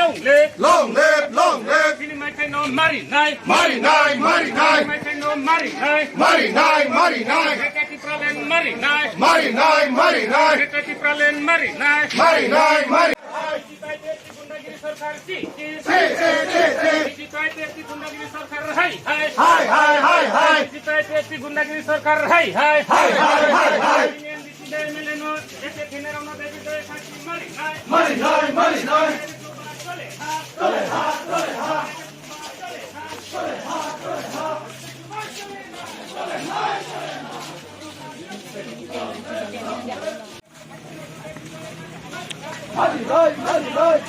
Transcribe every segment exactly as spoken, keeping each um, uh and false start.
Long live! Long live! Long live! Chini maithai no mari nai. Mari nai, mari nai. Chini maithai no mari nai. Mari nai, mari nai. Greater Tipraland mari nai. Mari nai, mari nai. Greater Tipraland mari nai. Mari nai, mari. Bijipi I P F T gundagiri sarkar chi chi. Chi, chi, chi, chi. Bijipi I P F T gundagiri sarkar hai hai. Hai, hai, hai, hai. Bijipi I P F T gundagiri sarkar hai hai. Hai, hai, hai, hai. N D C M L A no, J P F N rok no, David Doy Saki mari hai. Mari hai, mari hai. Chole ha, chole ha. Mari nai, mari nai.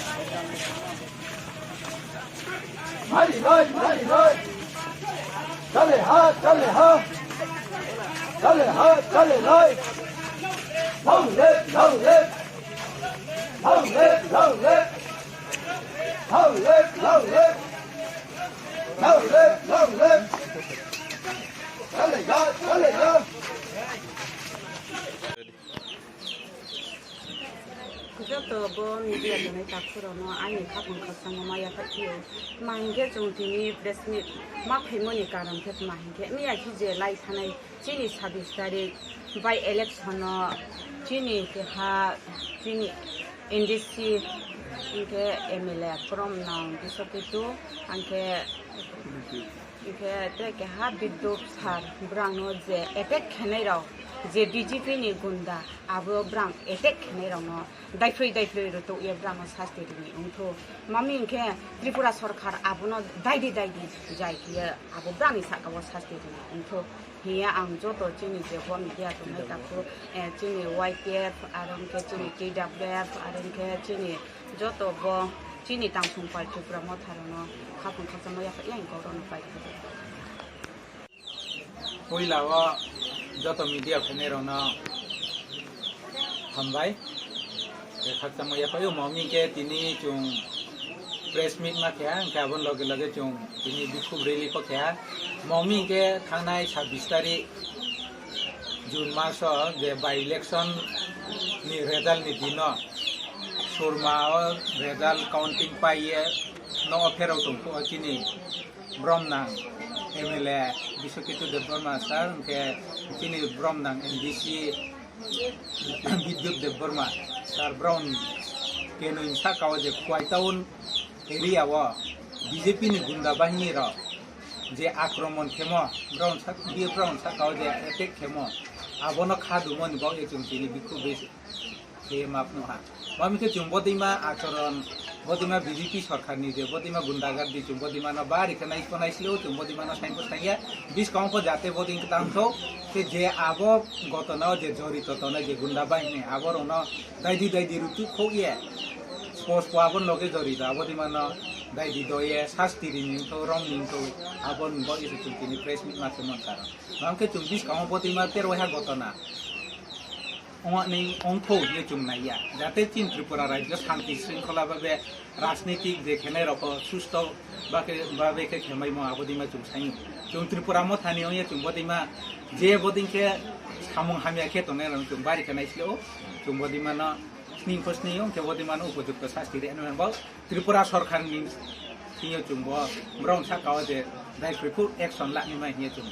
Mari nai, mari nai. Chale ha, chale ha. Chale ha, chale nai. Long live, long live. Long live, long live. Long live, long live. Long live, long live. Chale ya, chale ya. Joto bo media tongnai takhukrokno ani khapang khakchangma ma yapharphio. Tma hinkhe chwng tini press meet ma phaimani karon khe tma hinkhe miya khi je lai thanai chini sabis tarik by election no chini keha chini N D C hinkhe M L A Bromnang Biswaketu hinkhe Hinkhe tei keha Bidop sir, bwrangno je attack khenai rok, je B J P ni gunda, abo bwrang attack khenai rokno daiphrwi daiphrwi rwtwk ye bwrangno sasti rwni wngthu. Mami hinkhe Tripura sorkar abono daidi daidi jai khiye abo bwrangni saka o sasti rwni wngthu. Hiya ang joto chini je bo media tongnai takhu, eh, chini Y T F, aro hinkhe chini T W F, aro hinkhe chini joto bo chini Tangsongpal Tripura motharokno khapang khakchangma yapha yang kok rokno pai. Puila o joto media phainai rokno hambai. Khakchangma yapha o mami hinkhe tini chwng press meet ma khe, hinkhe aboni loge loge chwng tini bikhub rally pho khe. Mami hinkhe thangnai sabbish tarik June maso je by election ni result ni dino Surma o result counting pai ye no pherok tongkho chini Bromnang M L A Biswaketu Debbarma sir, hinkhe chini Bromnang M D C Bidyut Debbarma sir, Brom kenoi saka o je Khowai town area o B J P ni gunda bahini rok je akromon khemo, Brom sak-, biye Brom saka o je attack khemo, abono kha dumoni bagwi chwng tini bikhuk bai khe map nuha. Mami khe chwng bodima achoron, bodima B J P sorkarni je bodima gundagardi chwng bodimano bari khe naikhonai silo, chwng bodimano saimbo saiya, biskango jate boding tangtho, khe je abo gotonao je jorito tonai je gunda bahini, aborokno daidi daidi rutu khok ye, spos po aboni loge jorito, abo dimano daidi doye, sasti rini wngtho, romni wngtho, aboni bo isi chwng tini press meet ma khe mon karon. Mami khe chwng biskango bodima tero waiha gotona. Ongni ongtho hinwi chwng naiya. Jate chini Tripura rajyo shanti shringkhola babe rajnitik je khenai rokho susto babe khe khemaimo abo dima chwng saingo. Chwng Tripura mothani ongya chwng bodima je boding khe samung hamya khe tongnai rok chwng bari khe naisle o. Chwng bodimano sning kho sning ong khe bodimano upojukto sasti reno bo. Tripura sorkarni thwiyo chwngbo borok saka o je daiphuru action lanimai hinwi chwng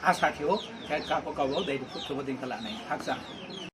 asa khe-o, khe kabo kabo daiphuru khe bo din khe lanai hakchang.